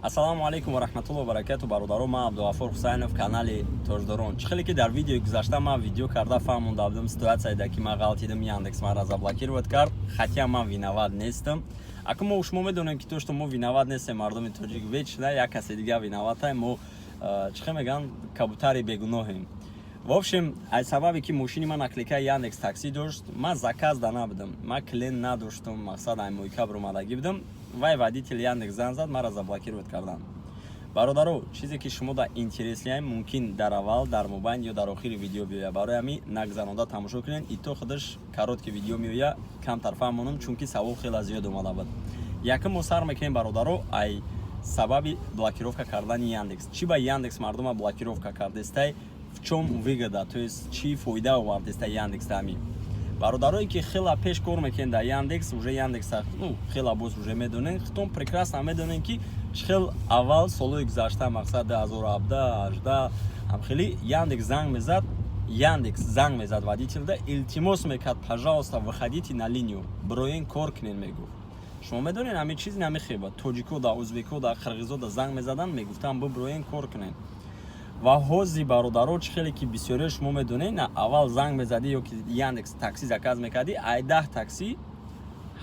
Ассалому алайкум ва раҳматуллоҳи ва баракату, бародаро. Ман Абдуғафур Ҳусайнов, канали Тоҷдорон. Чӣ хеле ки дар видеои гузашта ман видео карда фаҳмонда будам ситуатсияеда, ки ман ғалтидам, Яндекс манро заблокировать кард, хотя ман виноват нестам. Аку мо шумо медонем, ки то что мо виноват нестем, мардуми тоҷик, вечно як касе дига виновата. Мо, чӣ хел мегӯянд, кабутари бегуноҳем. В общем, аз сабабе ки мошини ман наклейкаи Яндекс Такси дошт, ман заказ да набудам, ман клиент надоштам, мақсад, ай мойка биромадагӣ будам. Вай водитель Яндекс зан зад, маро заблокировать кардан. Бародаро, чизе ки шумо да интересный, мумкин дар аввал, дар мобайн ё дар охири видео биёя. Барои ҳамин нагзаронда тамошо кунед. И то худаш короткий видео меоя, камтар фаҳмонам, чунки савол хеле зиёд омада буд. Якум, мо сар мекунем, бародаро, ай сабаби блокировка кардани Яндекс. Чӣ ба Яндекс мардума блокировка кардестай, в чём выгода, то есть чӣ фоида овардеста Яндекс? Ҳами бародарое ки хела пеш кор мекунед дар Яндекс, уже Яндекс, ну, хела боз уже медонед, худтон прекрасно медонед, ки чӣ хел аввал, солҳои гузашта, мақсад, 2017, 18 ҳамхели Яндекс занг мезад. Яндекс занг мезад водителда, илтимос мекард: «Пожалуйста, выходите на линию, бироен, кор кунед», мегуфт. Шумо медонед, ҳамин чиз намехеба. Тоҷико да, ӯзбеко да, қирғизо да занг мезаданд, мегуфтанд: «Бибироен, кор кунед». Ва ҳози, бародаро, чӣ хеле ки бисёриё шумо медонед, на аввал занг мезадӣ ё ки Яндекс Такси заказ мекардӣ, ай 10 такси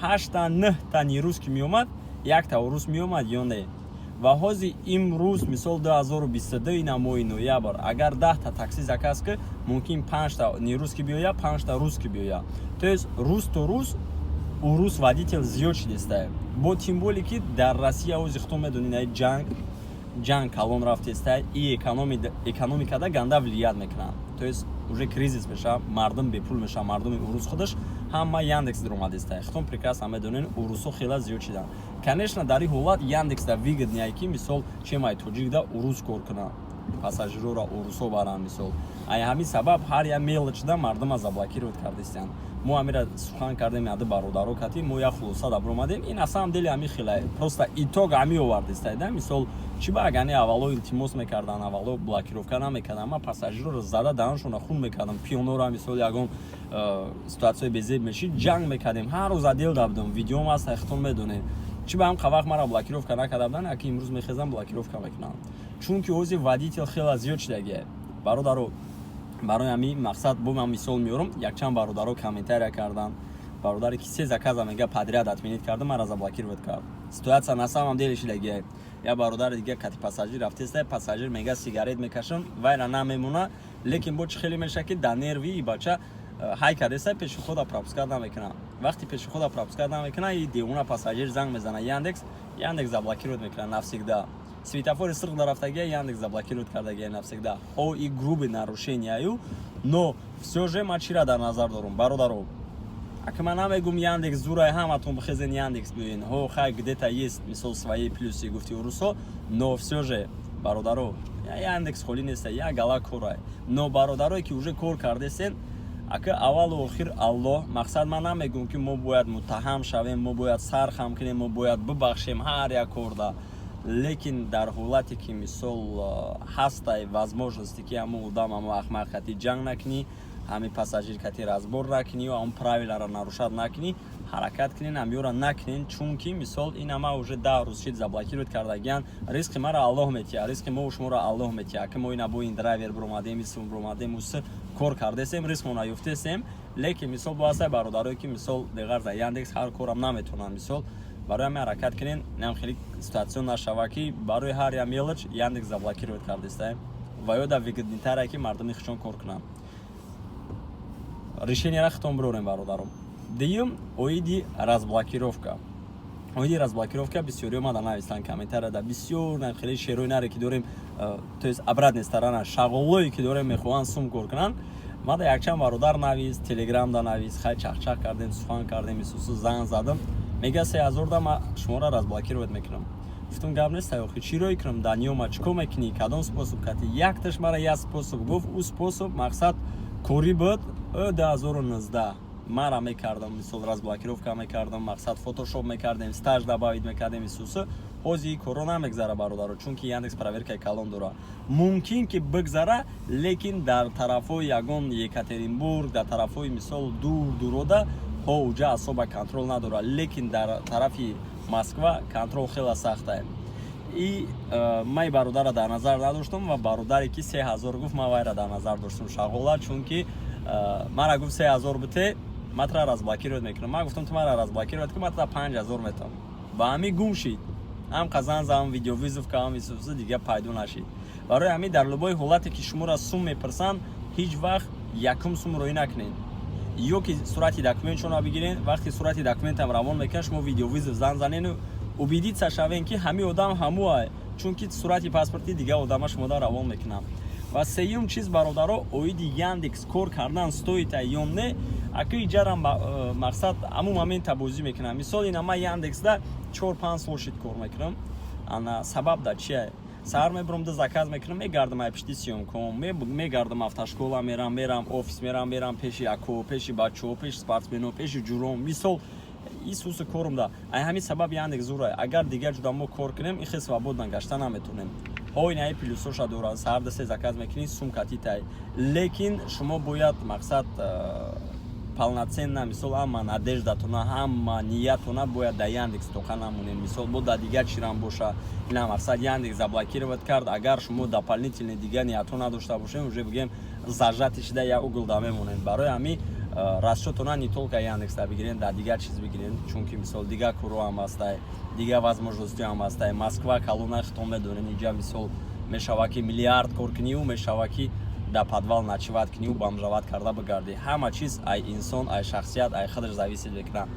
ҳашта, нӯҳта нерусский меомад, якта урус меомад ё не. Ва ҳози имрӯз, мисол, 2022, ина моҳи ноябр, агар 10-та такси заказ ки, мумкин панҷта нерусский биёя, панҷта русский биёя. То есть рӯз то рӯз урус водитель зиёд шидестае. Бо тем более ки дар Россия ҳози, худтон медонед, ай ҷанг калон рафтеста и экономикада ганда влиять мекунад, то есть уже кризис меша, мардум бепул меша. Мардуми урус худаш ҳама Яндекс даромадеста. Худтон прекрасно медонед, урусҳо хела зиёд шиданд. Конечно, дар ин ҳолат Яндексда выгоднее, ки, мисол, чемай тоҷикда урус кор кунад, пассажирора урусҳо баранд, мисол. Ай ҳамин сабаб ҳар як мелочда мардума заблокировать кардистиянд. Мо ҳамира сухан кардем яды бародаро кати, мо як хулоса да биромадем. Ин на самом деле ҳами хела, просто итог ҳами овардиста, да. Мисол, чӣ ба агани аввало илтимос мекарданд, аввало блокировка намекарданд? Ман пассажирро зада даҳаншона хун мекардам, пионора. Мисол, ягон ситуатсияи безеб мешид, ҷанг мекардем. Ҳар рӯз отдел да будам, видеом ҳаст, худтон медонед. Чӣ ба ҳам вақт мара блокировка накарда буданд, аки имрӯз мехезам, блокировка мекунам? Чунки ҳози водитель хела зиёд шидагия, бародаро. Барои ҳамин мақсад бо ман мисол меорам. Якчанд бародаро комментария карданд. Бародаре ки се заказа, мега, подряд отменить карда, мара заблокировать кард. Ситуация на самом деле шидагия. Я бародари дига кати пассажир рафтеста, пассажир мега, сигарет мекашам, вайра намемона, лекин бо чӣ хеле меша, ки дар нерви и бача ҳай кардеста, пешехода пропускать намекуна. Вақти пешехода пропускать намекуна, и девона пассажир занг мезана Яндекс, Яндекс заблокировать мекуна навсегда. Светофори сурх дарафтагия, Яндекс заблокировать кардагия навсегда. О, и грубый нарушение, но всё же ман чира дар назар дорум, бародаро? Ака, ман намегум, Яндекс зурай, ҳаматон бихезен, Яндекс биёен. Ҳо, хай, где-то есть, мисол, свои плюсы, гуфти урусо, но всё же, бародаро, Яндекс холӣ неста, як гала корай. Но бародарое ки уже кор кардесен, ака, аввалу охир Аллоҳ. Мақсад, ман намегум, ки мо бояд муттаҳам шавем, мо бояд сар хам кунем, мо бояд бибахшем ҳар як корда, лекин дар ҳолате ки, мисол, ҳастай возможности, ки ҳамун одам, ҳамун ахмақ кати ҷанг накунӣ, ҳамин пассажир кати разбор накунӣ ё ҳамун правиларо нарушать накунӣ, ҳаракат кунен, ҳамёра накунен. Чунки, мисол, ин ҳама уже 10 рӯз шид заблокировать кардагиян. Ризқи мара Аллоҳ метиҳад, ризқи мо шуморо Аллоҳ метиҳад, ки мо ина бо ин драйвер биромадем, исм биромадем, ус кор кардесем, ризқмона ёфтесем. Лекин, мисол, бо ҳастай бародарое ки, мисол, деғарза Яндекс ҳар корам наметавонанд. Мисол, барои ҳамин ҳаракат кунен, нам хеле ситуация нашава, ки барои ҳар як мелочь Яндекс заблокировать кардеста. Ва ё да выгоднитаре, ки мардуми худшон кор кунанд. Решениеро худтон бирорем, бародаром. Дуюм, оиди разблокировка. Оиди разблокировка бисёриё мада навистанд комментарияда. Бисёр хеле шерои наре ки дорем, то есть обратная сторона, шағолое ки дорем, мехоҳанд сум кор кунанд. Мада якчанд бародар навист, Телеграмда навист. Хай, чахчах кардем, сухан кардем, исусу занг задам. Мега, 3000 да ма шуморо разблокировать мекунам. Гуфтам, гап нест, охи чӣ рӯй кунам? Даниёма чӣ кор мекунӣ, кадом способ кати? Якташ мара як способ гуфт. Ӯ способ, мақсад, корӣ буд. Ӯ 2019 мара мекардам, мисол, разблокировка мекардам, мақсад, фотошоп мекардем, стаж добавить мекардем, исуса. Ҳози коро намегзара, бародаро, чунки Яндекс проверкаи калон дора. Мумкин ки бигзара, лекин дар тарафҳои ягон Екатеринбург, дар тарафҳои, мисол, дур дурода ҳо, уҷа особо контроль надора, лекин дар тарафи Москва контроль хела сахтае. И ман бародарро дар назар надоштам ва бародаре, ки 3000 гуфт, ман вайра дар назар доштам, шағола, чунки мара гуфт: «3000 бите, ман тура разблокировать мекунам». Ман гуфтам: «Ту мара разблокировать кун, ман тура 5000 метам». Ба ҳамин гум шид, ҳам қазан зам, видеовызов кардам, исуса дига пайдо нашид. Барои ҳамин дар любой ҳолате, ки шуморо сум мепурсанд, ҳеҷ вақт якум сум роӣ накунед ё ки сурати документшонро бигирен. Вақте сурати документам равон мекунад, шумо видеовызов зан занену убедиться шавем, ки ҳамин одам ҳамуа, чунки сурати паспорти дига одама шумода равон мекунам. Ва сеюм чиз, бародаро, оиди Яндекс кор кардан стоит а ё не. Ака, иҷарам мақсад ҳамун момента бозӣ мекунам. Мисол, ина ман Яндексда 4-5 сол шид кор мекунам. Ана сабаб да чия? Саҳар мебурам, да заказ мекунам, мегардам ай пишти съёмком, мегардам, автошкола мерам, мерам офис, мерам, мерам пеши ако, пеши бачаҳо, пеши спортсмено, пеши ҷуром. Мисол, исуси корум да. Ай ҳамин сабаб Яндекс зура. Агар дигар ҷуда мо кор кунем, ин хел свободно гашта наметонем. Ҳо, ин ай плюсоша дорад: саҳар да се заказ мекунӣ, сумка титай, лекин шумо бояд, мақсад, полноценно, мисол, ҳама надеждатона, ҳама ниятона бояд да Яндекс тоқа намонем. Мисол, бо да дигар чирам боша. Ина мақсад, Яндекс заблокировать кард, агар шумо дополнительный дигар ниятҳо надошта бошем, уже бигем, зажатый шида як угол да мемонем. Барои ҳамин расчётона не только Яндекс да бигирен, да дигар чиз бигирен, чунки, мисол, дигар корҳо ҳам ҳастай, дигар возможностиҳо ҳам ҳастай. Москва калона, хитон медонем. Инҷа, мисол, мешава, ки миллиард кор куниву мешава, ки дар подвал ночевать куниву бомжовать карда бигардӣ. Ҳама чиз ай инсон, ай шахсият, ай худаш зависит мекунад.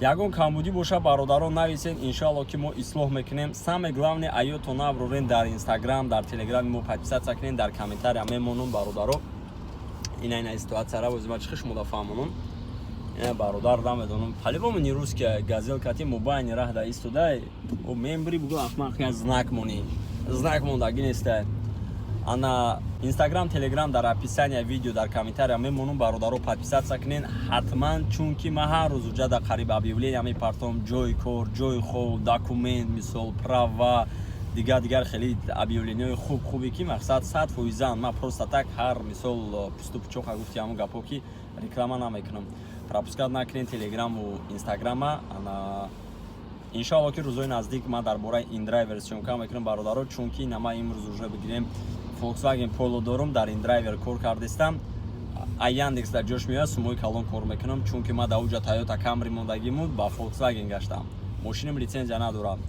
Ягон камбудӣ боша, бародарон, нависен, иншоалло, ки мо ислоҳ мекунем. Самое главное, аёто наброрен, дар Инстаграм, дар Телеграми мо подписаться кунен, дар комментария мемонум. Бародаро, ина ситуацияра возима чихи шумо фаҳмонум. Ина бародар, намедонам, по-любому не русская, Газел кати мобайни раҳ да истодай, мембри бугу, ахмақ, знак мони, знак мондаги нестай. Ана Инстаграм, Телеграм дар описания видео, дар комментария мемонум. Бародаро, подписаться кунен ҳатман, чунки ман ҳар рӯз уҷа да қариб объявления мепартом: ҷои кор, ҷои хоб, документ, мисол, права, дигар дигар, хеле объявлениҳои хуб хубе, ки мақсад 100%-ан. Ман просто так ҳар, мисол, пусту пучоқа гуфти, ҳамон гапҳо, ки реклама намекунам. Пропускать накунен Телеграму Инстаграма. Ана, иншоалло, ки рӯзҳои наздик ман дар бораи индрайвер съёмка мекунам, бародаро, чунки на ман имрӯз уже, бигирем, Volkswagen Polo дорум, дар индрайвер кор кардистам. А Яндекс дар ҷош меояд, сумои калон кор мекунам, чунки ман дар уҷа Toyota Camry мондагиму ба Volkswagen гаштам, мошинам лицензия надорам.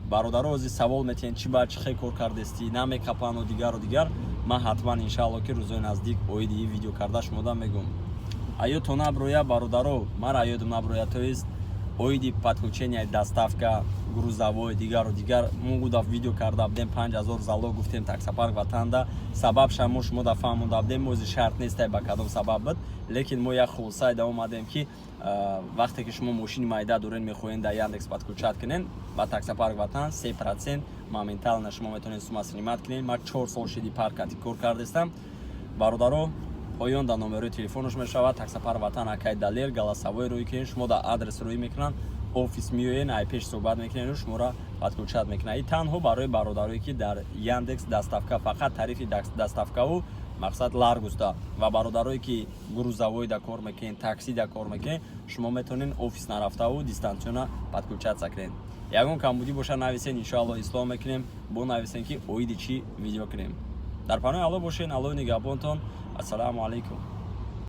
Бародаро, ози савол метиҳен, чӣ ба чӣ хел кор кардестӣ, намекапану дигару дигар. Ман ҳатман, иншаалло, ки рӯзҳои наздик оиди ин видео карда шумода мегӯм. Аёто наброя, бародаро, мара аёдам наброя, то есть оиди подключения, доставка грузовой, дигару дигар. Мо гуда видео карда будем, 5000 залог гуфтем таксопарк Ватанда. Сабабша мо шумо да фаҳмонда будем, мози шарт нестай, ба кадом сабаб буд, лекин мо як хулосайда омадем, ки вақте ки шумо мошини майда дорен, мехоҳен дар Яндекс подключать кунен ба таксопарк Ватан, 3% моментально шумо метавонед сума снимать кунед. Ман 4 сол шиди паркати кор кардестам. Бародаро, поён дар номерои телефонаш мешавад таксопарк Ватан, акай Далер, голосовой рӯй кунед, шумо дар адрес рӯй мекунанд, офис меоен, ай пеш суҳбат мекунед, шуморо подключать мекунад. И танҳо барои бародарое, ки дар Яндекс доставка, фақат тарифи доставкаву, мақсад, Ларгуста, ва бародарое, ки грузовой да кор мекунед, такси да кор мекунед, шумо метавонед офис нарафтаву дистанционно подключаться кунед. Ягон камбудӣ боша, нависен, иншоалло, ислоҳ мекунем. Бо нависен, ки оиди чӣ видео кунем. Дар паноҳи Алло бошен, Аллои нигаҳбонтон. Ассалому алайкум.